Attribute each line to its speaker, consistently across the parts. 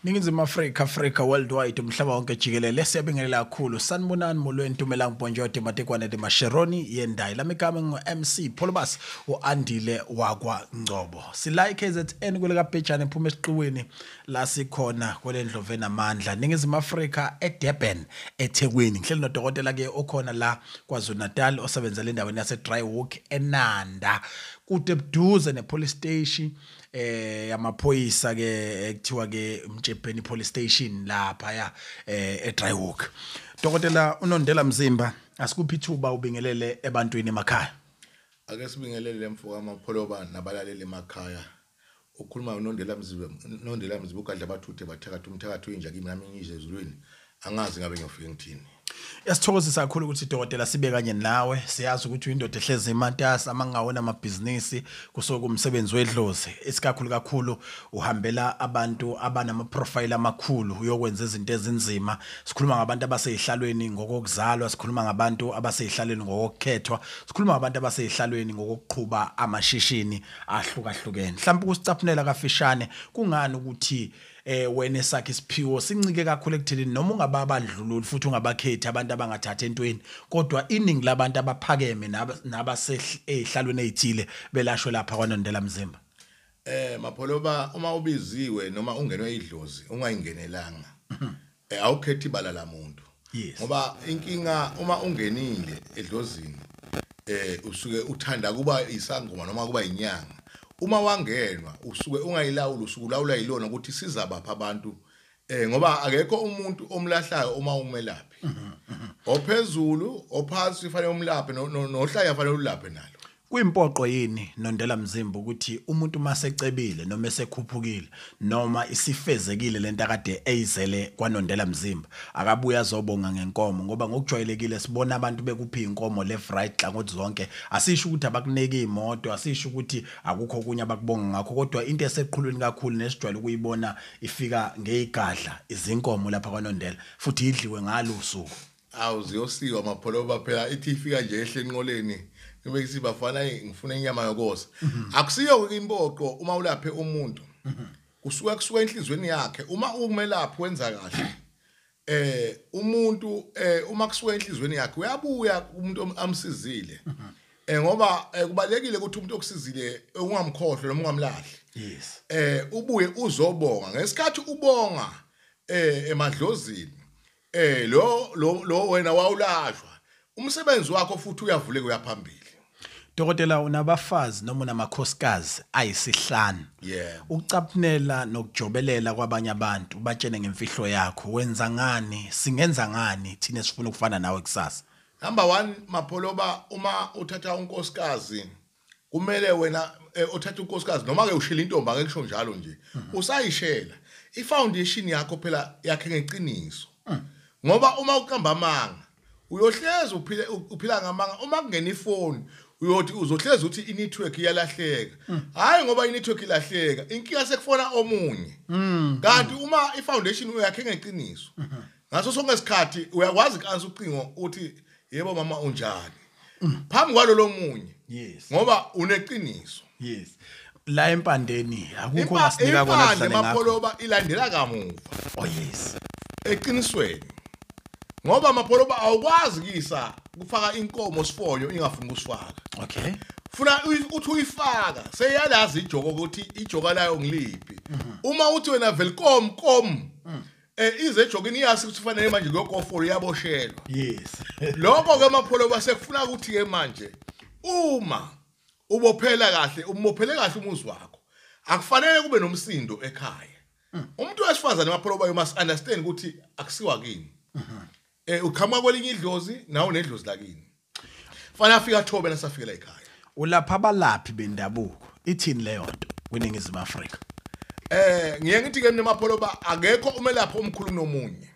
Speaker 1: Ningizimu Afrika, Africa worldwide, umhlaba wonke jikelele, siyabingelela kakhulu. Sanibonani, molweni, Tumelang, Bonjote, Matekwane de Masheroni yendayi. Lami igama ngu-MC Pholobas u-Andile wakwa Ngcobo. Sila iKZN kwelika Bhejane phuma esiqiwini la sikhona kwelendlovu enamandla. Ningizimu Afrika eDurban, eThekwini. Ngihleli nodokotela ke okhona la KwaZulu Natal osebenzela endaweni yase Driehoek eNanda. Kude buduze nepolice station yamaphoyisa ke ekuthiwa ke Mtshebheni Police Station lapha ya eDriehoek. Dokotela uNondela Mzimba, asikuphi ithuba ubingelele ebantwini emakhaya.
Speaker 2: Ake sibingelele mfoka Mapholoba nabalaleli emakhaya. Ukhuluma uNondela Mzimba, Nondela Mzimba ugadla bathuthe bathakatha umthakatho inja kimi nami ngizwe ezulwini. Angazi ngabe ngiyofika ngithini.
Speaker 1: Yasithokozisa kakhulu ukuthi dokotela sibe kanye nawe. Siyazi ukuthi uyindoda ehlezi imantasa amangawona amabhizinisi kusuke kumsebenzi wedlozi. Isikakhulu kakhulu uhambela abantu abanama profile amakhulu uyokwenza izinto ezinzima. Sikhuluma ngabantu abasezihlalweni ngokokuzalwa, sikhuluma ngabantu abasezihlalweni ngokukhethwa, sikhuluma ngabantu abasezihlalweni ngokuqhuba amashishini ahlukahlukene. Mhlawumbe ukusicaphunela kafishane kungani ukuthi wena esakhe isiphiwo sincike kakhulu ekutheleni noma ungababandlululi futhi ungabakhethi abantu abangathatha entweni, kodwa iningi labantu abaphakeme nabasehlalweni ezithile belashwe lapha kwaNondela Mzimba.
Speaker 2: Mapholoba, uma ubiziwe noma ungenwe idlozi ungayingenelanga, awukhethi ibala lamuntu. Ngoba inkinga uma ungenile edlozini usuke uthanda kuba isangoma noma kuba inyanga. Uma wangenwa usuke ungayilawuli, usuke ulawula yilona ukuthi sizabapha abantu, ngoba akekho umuntu omlahlayo uma umelaphi. Ophezulu ophansi fanele umlaphe, nohlaya fanele ulaphe nalo.
Speaker 1: Kuyimpoqo yini Nondela Mzimba ukuthi umuntu masecebile noma esekhuphukile noma isifezekile lento akade eyizele kwaNondela Mzimba akabuya azobonga ngenkomo? Ngoba ngokujwayelekile sibona abantu bekuphi inkomo left right hlangothi zonke. Asisho ukuthi abakuniki imoto, asisho ukuthi akukho okunye abakubonga ngakho, kodwa into eseqhulwini kakhulu nesijwayele ukuyibona ifika ngeyigadla izinkomo lapha kwaNondela, futhi idliwe ngalo usuku.
Speaker 2: Awu ziyosiwa Mapholoba, phela ithi ifika nje ehle enqoleni ngibe sithi bafana ngifuna inyama yokosa. Akusiyo impoqo uma ulaphe umuntu, kusuka enhlizweni yakhe. Uma umelaphi wenza kahle umuntu uma kusuka enhlizweni yakhe uyabuya umuntu amsizile. Ngoba kubalekile ukuthi umuntu okusizile ungamkhohlwa noma ungamlahli.
Speaker 1: Yes.
Speaker 2: Ubuye uzobonga ngesikhathi ubonga emadlozini. Lo wena wawulashwa umsebenzi wakho futhi uyavuleka uyaphambili.
Speaker 1: Dokotela, unabafazi noma unamakhosikazi ayisihlanu.
Speaker 2: Yeah.
Speaker 1: Ukucaphunela nokujobelela kwabanye abantu ubatshene ngemfihlo yakho, wenza ngani, singenza ngani thina sifuna ukufana nawe kusasa?
Speaker 2: Number 1 Mapholoba, uma uthatha unkosikazi kumele wena uthatha unkosikazi noma ke ushila intombi, ake kusho njalo nje, usayishela ifoundation yakho phela yakhe ngeqiniso. Ngoba uma uqamba amanga uyohleza uphila ngamanga. Uma kungena ifoni uyothi uzohleza uthi inetwork iyalahleka. Hayi, ngoba inetwork ilahleka inkinga sekufona omunye. Kanti uma ifoundation uyakhe ngeqiniso ngaso sonke isikhathi uyakwazi kanti ucingo uthi yebo mama unjani phambi kwalo munye.
Speaker 1: Yes.
Speaker 2: Ngoba uneqiniso.
Speaker 1: Yes. La empandeni akukho ngasinika kona
Speaker 2: kuhlale ngakho. Mapholoba ilandela kamuva.
Speaker 1: Oh yes.
Speaker 2: Eqinisweni. Ngoba Mapholoba awukwazi kisa kufaka inkomo sifonyo ingafuni ukusifaka.
Speaker 1: Okay.
Speaker 2: Funa uthi uyifaka seyalazi ijoko ukuthi ijoka layo ngiliphi. Uma uthi wena velcom kom ize ejokini iyasi ukuthi fanele manje kuyokofolo iyaboshelwa.
Speaker 1: Yes.
Speaker 2: Lokho ke Mapholoba sekufuna ukuthi ke manje uma ubophela kahle, umbophele kahle umuzi wakho, akufanele kube nomsindo ekhaya. Umuntu wesifazane Mapholoba you must understand ukuthi akusiwa kini. Uqhamuka kwelinye idlozi nawe nedlozi lakini. Fanele afika athobe nasafikela ekhaya.
Speaker 1: Ulapha abalaphi bendabuko ithini leyo nto kwiNingizimu Afrika?
Speaker 2: Ngiye ngithi ke mina Mapholoba akekho umelaphi omkhulu kunomunye.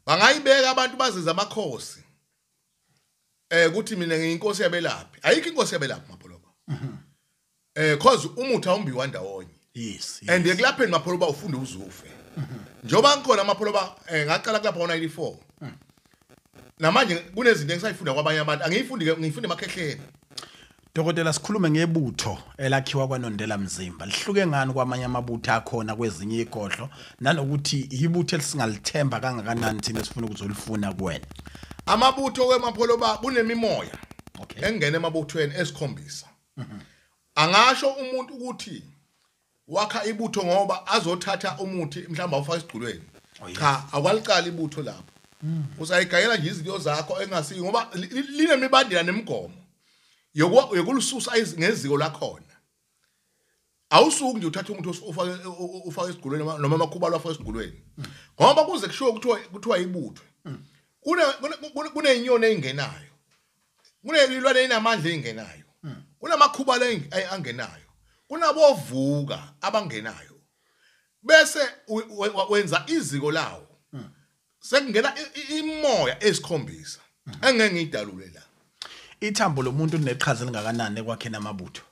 Speaker 2: Bangayibeka abantu bazenza amakhosi. Ukuthi mina ngiyinkosi yabelaphi. Ayikho inkosi yabelaphi Mapholoba. Cause umuthi awumbiwa ndawonye.
Speaker 1: Yes.
Speaker 2: And ekulapheni Mapholoba ufunde uzufe. Njoba ngikhona Mapholoba ngaqala kulapha ngo94. Namanje kunezinto engisayifunda kwabanye abantu, angiyifundi ke, ngiyifunda emakhehleni.
Speaker 1: Dokotela, sikhulume ngebutho elakhiwa kwaNondela Mzimba. Lihluke ngani kwamanye amabutho akhona kwezinye igodlo, nanokuthi ibutho elisingalithemba kangakanani thina esifuna ukuzolifuna kuwena?
Speaker 2: Amabutho kweMapholoba kunemimoya engena emabuthweni esikhombisa. Angasho umuntu ukuthi wakha ibutho ngoba azothatha umuthi mhlawumbe awufaka esigculweni. Cha, akwaliqala ibutho lapho. Usayigayela nje izinto zakho engasiyo ngoba linemibandela nemigomo yokulisusa ngeziko lakhona. Awusuki nje uthatha umuntu ufake esigulweni noma amakhubalo afake esigulweni. Ngoba kuze kushiwo kuthiwa ibutho. Kuneyinyoni engenayo. Kunelilwane enamandla engenayo. Kunamakhubalo angenayo. Kunabovuka abangenayo. Bese wenza iziko lawo. Sekungena imoya esikhombisa engeke ngidalule la.
Speaker 1: Ithambo lomuntu lineqhaza elingakanani ekwakheni amabutho?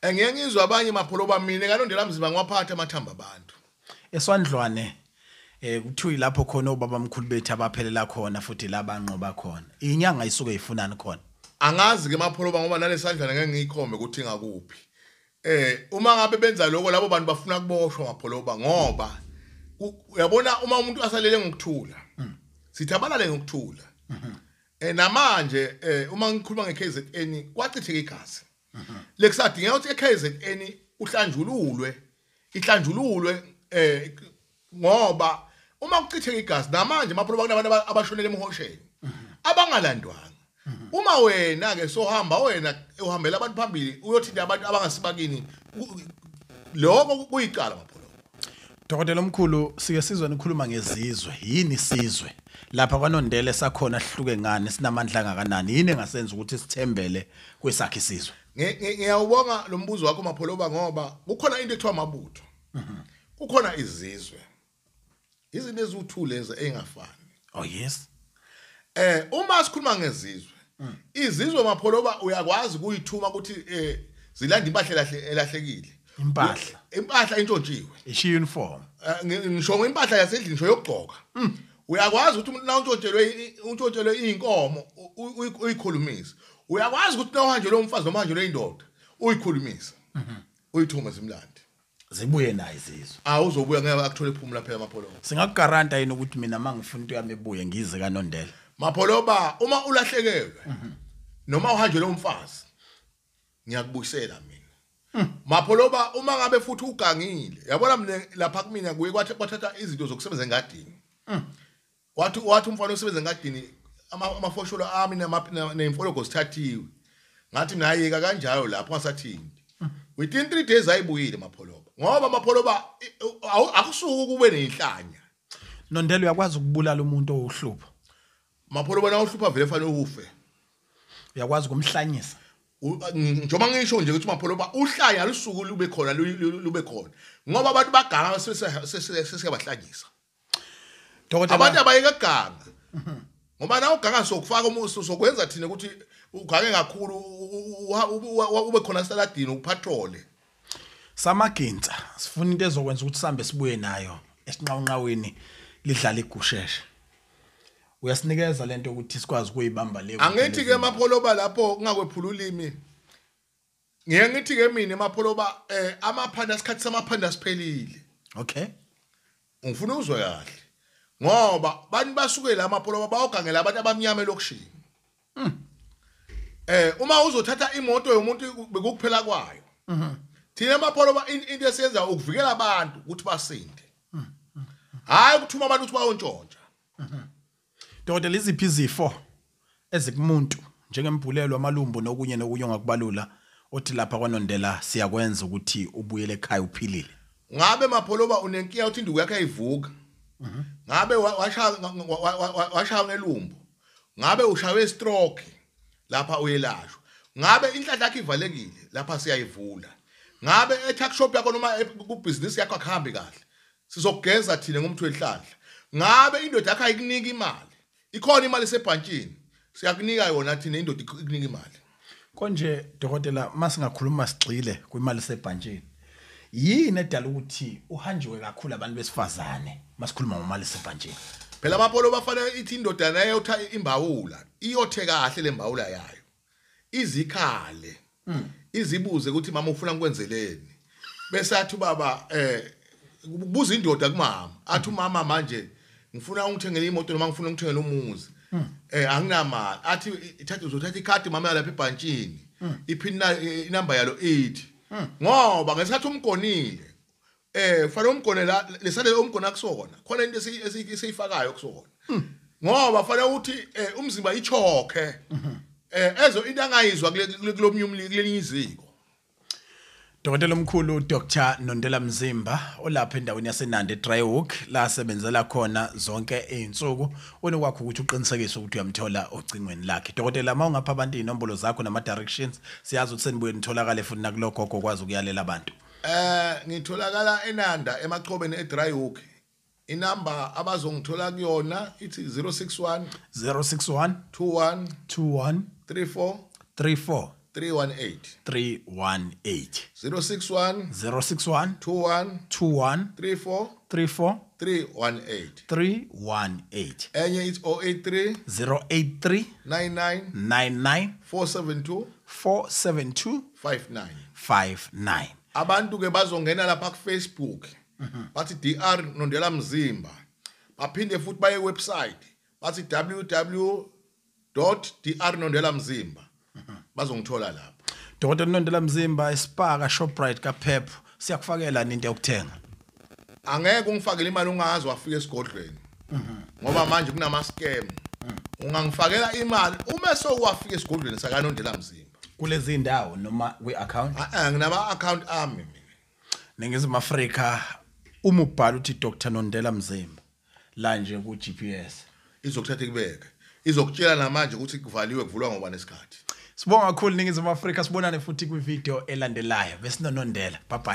Speaker 2: Ngeke ngizwe abanye Mapholoba, mina kaNondela Mzimba ngiwaphatha amathambo abantu.
Speaker 1: Eswandlwane kuthiwa lapho khona obaba mkhulu bethu abaphelela khona futhi labanqoba khona. Inyanga isuke ifunani khona?
Speaker 2: Angazi ke Mapholoba ngoba nalesandlwane ngeke ngiyikhombe ukuthi ngakuphi. Uma ngabe benza lokho labo bantu bafuna kuboshwa Mapholoba, ngoba uyabona uma umuntu asalele ngokuthula, sithi abalale ngokuthula. Namanje uma ngikhuluma ngeKZN kwachitheka igazi. Lekusadingeka ukuthi eKZN uhlanjululwe, ihlanjululwe ngoba uma kuchitheka igazi namanje Mapholoba kunabantu abashonele emhosheni abangalandwanga. Uma wena ke sohamba wena uhambela abantu phambili uyothinta abantu abangasibakini, lokho kuyicala Mapholoba.
Speaker 1: Dokotela omkhulu, sike sizwe nikhuluma ngezizwe. Yini isizwe? Lapha kwaNondele sakhona sihluke ngani, sinamandla kangakanani? Yini engasenza ukuthi sithembele kwesakhe isizwe?
Speaker 2: Ngiyawubonga lo mbuzo wakho Mapholoba, ngoba kukhona into ekuthiwa amabutho. Kukhona izizwe. Izinto eziwu2 lezi engafani.
Speaker 1: Oh yes.
Speaker 2: Uma sikhuluma ngezizwe, izizwe Mapholoba uyakwazi ukuyithuma ukuthi zilanda impahla elahlekile. Impahla intshontshiwe.
Speaker 1: Ishiya uniform.
Speaker 2: Ngisho impahla yasendlini, ngisho yokugcoka. Uyakwazi ukuthi umuntu na untshontshelwe inkomo uyikhulumise. Uyakwazi ukuthi nawuhanjelwe umfazi noma uhanjelwe indoda uyikhulumise. Uyithume zimlandi.
Speaker 1: Zibuye nayo izizwe.
Speaker 2: Awuzobuya ngeke akuthole iphumula phela Mapholoba.
Speaker 1: Singakugaranta yini ukuthi mina mangifuna into yami ebuye ngize kaNondela?
Speaker 2: Mapholoba, uma ulahlekelwe noma uhanjelwe umfazi ngiyakubuyisela mina. Mapholoba, uma ngabe futhi ugangile, yabona mina lapha kumina kuye kwathatha izinto zokusebenza engadini. Wathi umfana osebenza engadini amafosholo ami nemfologo sithathiwe. Ngathi mina ayika kanjalo lapho ngasathini. Within 3 days ayibuyile Mapholoba. Ngoba Mapholoba akusuku kube nezinhlanya.
Speaker 1: Nondela, uyakwazi ukubulala umuntu owuhlupho?
Speaker 2: Mapholoba, na uhlupha vele fanele ufe.
Speaker 1: Uyakwazi ukumhlanyisa?
Speaker 2: Njengoba ngisho nje ukuthi Mapholoba uhlanya lusuku lube khona lube khona. Ngoba abantu baganga sesiyabahlanyisa.
Speaker 1: Dokotela,
Speaker 2: abantu abayeke ganga. Ngoba na uganga sokufaka umusu sokwenza thina ukuthi ugange kakhulu ube khona saladini upatrole.
Speaker 1: Samaginsa sifuna into ezokwenza ukuthi sambe sibuye nayo esinqawunqaweni lidlala igusheshe. Uyasinikeza lento ukuthi sikwazi ukuyibamba le.
Speaker 2: Angithi ke Mapholoba lapho kungakwephula ulimi. Ngiye ngithi ke mina Mapholoba amaphanda isikhathi samaphanda siphelile.
Speaker 1: Okay.
Speaker 2: Ngifuna uzwe kahle. Ngoba bantu basuke la Mapholoba bayogangela abantu abamnyama elokishini. Uma uzothatha imoto yomuntu bekukuphela kwayo. Thina Mapholoba into esiyenza ukuvikela abantu ukuthi basinde. Hayi ukuthuma abantu ukuthi bayontshontsha.
Speaker 1: Dokotela, iziphi izifo ezikumuntu njengembulelo, amalumbo nokunye nokunye ongakubalula othi lapha kwaNondela siyakwenza ukuthi ubuyele ekhaya uphilile?
Speaker 2: Ngabe Mapholoba unenkinga uthi induku yakhe ayivuka. Ngabe washaya ngelumbo. Ngabe ushawe stroke lapha uyelashwa. Ngabe inhlanhla yakhe ivalekile lapha siyayivula. Ngabe e-tuck shop yakho noma ku business yakho akuhambi kahle, sizokugeza thina ngomuntu wehlahla. Ngabe indoda yakho ayikunika imali, ikhona imali esebhantshini, siyakunika yona thina, indoda ikunika imali.
Speaker 1: Konje dokotela, masingakhuluma sigxile kwimali sebhantshini, yini edala ukuthi uhanjiwe kakhulu abantu besifazane masikhuluma ngomali sebhantshini?
Speaker 2: Phela Mapholo bafanele ithi indoda nayotha imbawula iyothe kahle le mbawula yayo izikhale. Izibuze ukuthi mama ufuna ngikwenzeleni. Bese athi ubaba kubuza indoda kumama, athi umama manje ngifuna ungithengele imoto noma ngifuna ungithengele umuzi. Anginamali. Athi ithatha uzothatha ikhadi mama lapha ebhantshini. Iphini inamba yalo ithi. Ngoba ngesikhathi umgonile fanele umgone la lesale umgona kusona. Khona into esiyifakayo kusona. Ngoba fanele ukuthi umzimba ichokhe. Ezo into angayizwa kulomnye kulelinye iziko.
Speaker 1: Dokotela omkhulu Dr Nondela Mzimba olapha endaweni yaseNanda eDryhoek la sebenzela khona zonke izinsuku, unokwakho ukuthi uqinisekise ukuthi uyamthola ocingweni lakhe. Dokotela, mawungapha abantu inombolo zakho nama directions, siyazi ukuthi senibuye nitholakale futhi nakulogogo kwazi ukuyalela abantu.
Speaker 2: Ngitholakala eNanda emachobeni eDryhoek. Inamba abazongithola kuyona ithi 061
Speaker 1: 061
Speaker 2: 21
Speaker 1: 21
Speaker 2: 34
Speaker 1: 34
Speaker 2: 318
Speaker 1: 318
Speaker 2: 061
Speaker 1: 061
Speaker 2: 21
Speaker 1: 21
Speaker 2: 34
Speaker 1: 34
Speaker 2: 318.
Speaker 1: 318.
Speaker 2: Enye ithi 083
Speaker 1: 083
Speaker 2: 99
Speaker 1: 99
Speaker 2: 472
Speaker 1: 472
Speaker 2: 59.
Speaker 1: 59.
Speaker 2: Abantu ke bazongena lapha ku Facebook bathi DR Nondela Mzimba, baphinde futhi baye website bathi www.drnondelamzimba, bazongithola lapho.
Speaker 1: Dr Nondela Mzimba, iSpaka Shoprite kaPep, siyakufakela into yokuthenga.
Speaker 2: Angeke ungifakele imali ungazi wafika esigodlweni, ngoba manje kunama scam. Ungangifakela imali uma sewafika esigodlweni sakaNondela Mzimba
Speaker 1: kulezi indawo noma kwi-account.
Speaker 2: Nginama account ami mina.
Speaker 1: Ningizimu Afrika uma ubhala uthi Dr Nondela Mzimba la nje ku GPS
Speaker 2: izokuthatha ikubeke, izokutshela namanje ukuthi kuvaliwe, kuvulwa ngoba nesikhathi.
Speaker 1: Sibonga kakhulu Ningizimu Afrika, sibonane futhi kwi video elandelayo. Besinonondela. Bye bye.